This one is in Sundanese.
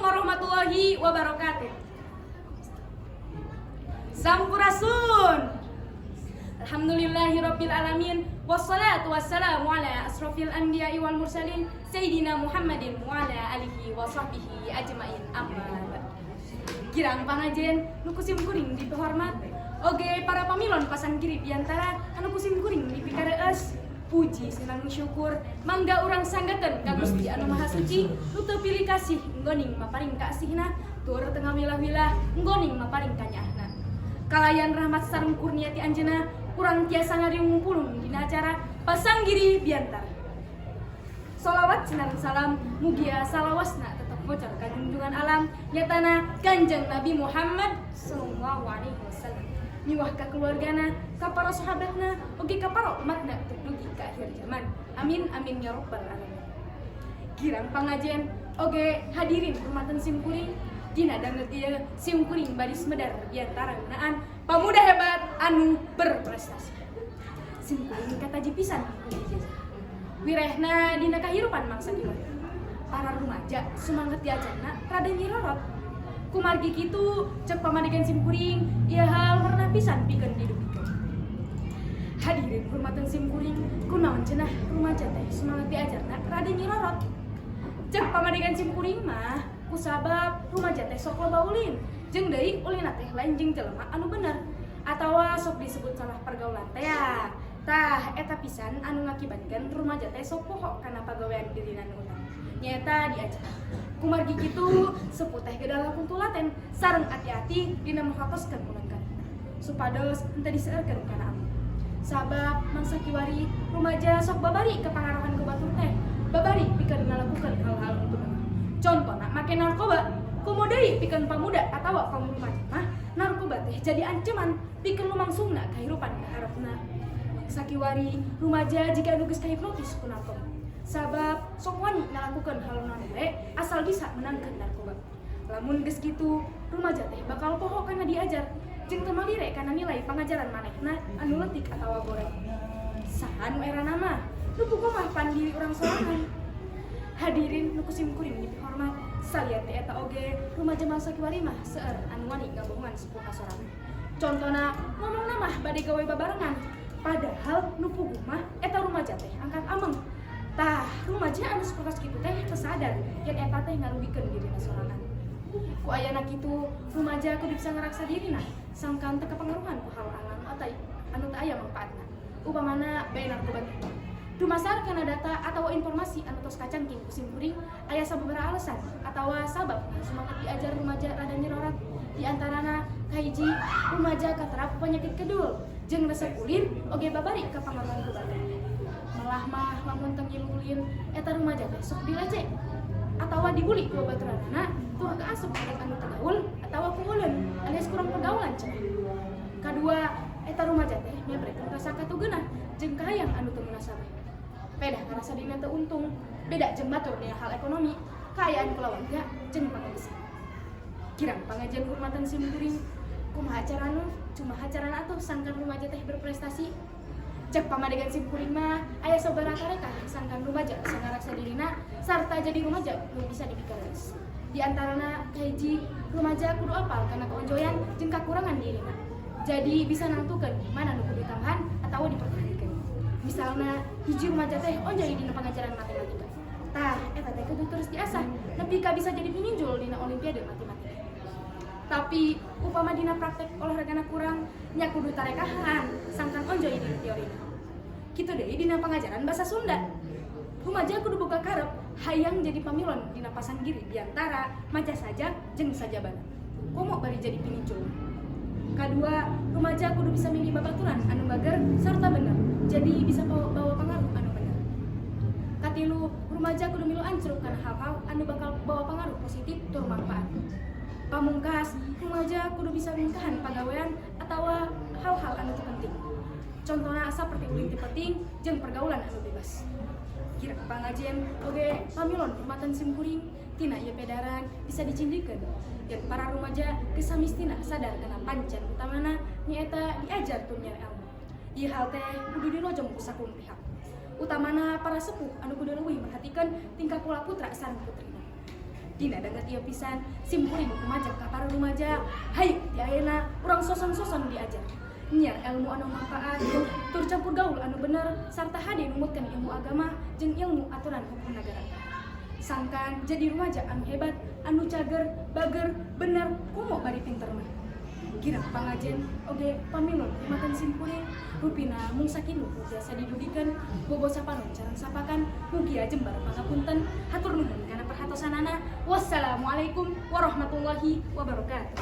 Warahmatullahi wabarakatuh. Sampurasun. Alhamdulillahirabbil alamin, wassalatu wassalamu ala asrofil anbiya'i wal mursalin, sayyidina Muhammadin wa ala alihi wa sahbihi ajmain, amma ba'd. Girang pangajen nu ku simkuring dipihormat, oge para pamilon Pasanggiri Biantara anu ku simkuring dipikareus. Puji sinareng syukur mangga urang sanggakeun ka Gusti anu Maha Suci, nu teu pilih kasih nggoning maparing kaasihna, tur teu ngawilah-wilah nggoning maparing kanyaahna. Kalayan rahmat sareng kurnia ti anjeunna, urang tiasa ngariung pulung dina acara Pasanggiri Biantara. Solawat sinareng salam mugia salawasna tetep bocor ka junjungan alam, nyatana Kanjeng Nabi Muhammad sallallahu alaihi wasallam, miwah ka keluargana, ka para sahabatna, oge ka para umatna tur dugi ka akhir zaman. Amin amin ya rabbal alamin. Girang pangajen oge hadirin rumatan simkuring, dina danget ieu simkuring baris medar biantara ngeunaan pamuda hebat anu berprestasi. Simkuring kataji pisan ku ijazah. Wirehna dina kahirupan mangsa kiwari, para rumaja sumanget diajarna rada nyirorot. Kumargi kitu, cek pamadegan simkuring, ieu hal merenah pisan pikeun didugikeun. Hadirin hormatan simkuring, kunaon cenah rumaja teh sumanget diajarna rada nyirorot? Cek pamadegan simkuring mah kusabab rumaja teh sok loba ulin, jeung deui ulinna teh lain jeung jelema anu bener atawa sok disebut salah pergaulan teh ya. Tah, eta pisan anu ngakibatkeun rumaja teh sok poho kana pagawean dirina nu utama, nyaeta diajar. Kumargi kitu, sepuh teh kedah langkung tulaten sareng ati-ati dina mahatoskeun ulangkan supados henteu diseueurkeun kana amuk. Sabab mangsa kiwari rumaja sok babari kepangaruhan ku batur teh, babari pikeun ngalakukeun hal-hal nu teu bener, contohna make narkoba. Komo deui pikeun pamuda atawa kaum rumaja mah, narkoba teh jadi ancaman pikeun lumangsungna kahirupan kaharepna. Mangsa kiwari rumaja jiga anu geus kahipnotis ku narkoba, sabab sok wani ngalakukeun hal nu hese asal bisa menangkeun narkoba. Lamun geus kitu, rumaja teh bakal poho kana diajar jeung teu malire kana nilai pangajaran manehna anu leutik atawa goreng. Saha nu erana mah, nu puguh mah pan diri urang sorangan. Hadirin nu ku simkuring dipihormat, salian ti eta oge, rumaja mangsa kiwari mah seueur anu wani ngabohongan sepuhna sorangan. Contona, ngomongna mah bade gawe babarengan, padahal nu puguh mah eta rumaja teh angkat ameng. Tah, rumaja anu sapertos kitu teh teu sadar yen eta teh ngarugikeun dirina sorangan. Ku ayana kitu, rumaja kudu bisa ngaraksa dirina sangkan teu kapangaruhan ku hal anu teu aya mangpaatna, upamana bae narkoba. Dumasar kana data atau informasi anu tos kacangking ku simkuring, aya sababaraha alasan atawa sabab sumanget diajar rumaja rada nyerorot. Di antarana, kahiji, rumaja katerap penyakit kedul jeung resep ulin, oge babari kapangaruhan ku batur. Malah mah lamun teu ngilu ulin, eta rumaja teh sok dilece atawa dibully ku babaturanna, tur kaasup adat anu teu gaul atawa kuuleun alias kurang pergaulan cenah. Kadua, eta rumaja teh nyabrekeun rasa katugeunah jeung kahayang anu teu munasabah. Pedah ngarasa dina teu untung, beda jeung batur dina hal ekonomi, kaayaan kulawarga jeung pangabesar. Kirang pangajian hormatan simkuring, kumaha carana, kumaha carana atuh sangkan rumaja teh berprestasi? Cek pamadegan simkuring mah aya sabaraha tarekah sangkan rumaja bisa ngaraksa dirina sarta jadi rumaja nu bisa dipikareus. Di antarana, kahiji, rumaja kudu apal kana keonjoyan jeung kakurangan dirina, jadi bisa nangtukeun mana nu kudu ditambahan atawa dipertahankeun. Misalna, hiji rumaja teh onjoy dina pangajaran matematika, tah eta teh kudu terus diasah nepi ka bisa jadi pininjul dina olimpiade matematika. Tapi upama dina praktek olahragana kurang, nya kudu tarekahan sangkan onjoy dina teorina. Kitu deui dina pangajaran bahasa Sunda, rumaja kudu boga karep hayang jadi pamilon dina Pasanggiri Biantara, maca sajak jeung sajabana, komo bari jadi pinicul. Kadua, rumaja kudu bisa milih babaturan anu bager serta bener, jadi bisa bawa pengaruh anu bener. Katilu, rumaja kudu milu ancruk kana hal-hal anu bakal bawa pengaruh positif tur manfaat. Pamungkas, rumaja kudu bisa ningkahan pagawean atawa hal-hal anu teu penting, contohna seperti ulin ti penting jeung pergaulan anu bebas. Kirang pangajen oge pamilon hormatan simkuring, tina ieu pedaran bisa dicindikeun yen para rumaja geus samistina sadar kana pancen utamana, nyaeta diajar tur nyere ilmu. Ieu hal teh kudu dilojong ku sakum pihak, utamana para sepuh anu kudu leuwih merhatikeun tingkah pola putra sareng putrina. Dina danget ieu pisan simkuring kumajak ka para rumaja. Hayu ti ayeuna urang soson-soson diajar. Nyiar ilmu anu manfaat, tur campur gaul anu bener, sarta hade numutkeun ilmu agama jeung ilmu aturan hukum negara. Sangkan jadi rumaja anu hebat, anu cager, bager, bener, komo bari pinter mah. Girang pangajen oge pamilon makan simkuring, rupina mung sakitu biasa didugikeun, bobo sapanon carang sapakan, mugia jembar pangapunten, hatur nuhun kana perhatosanana. Wassalamualaikum warahmatullahi wabarakatuh.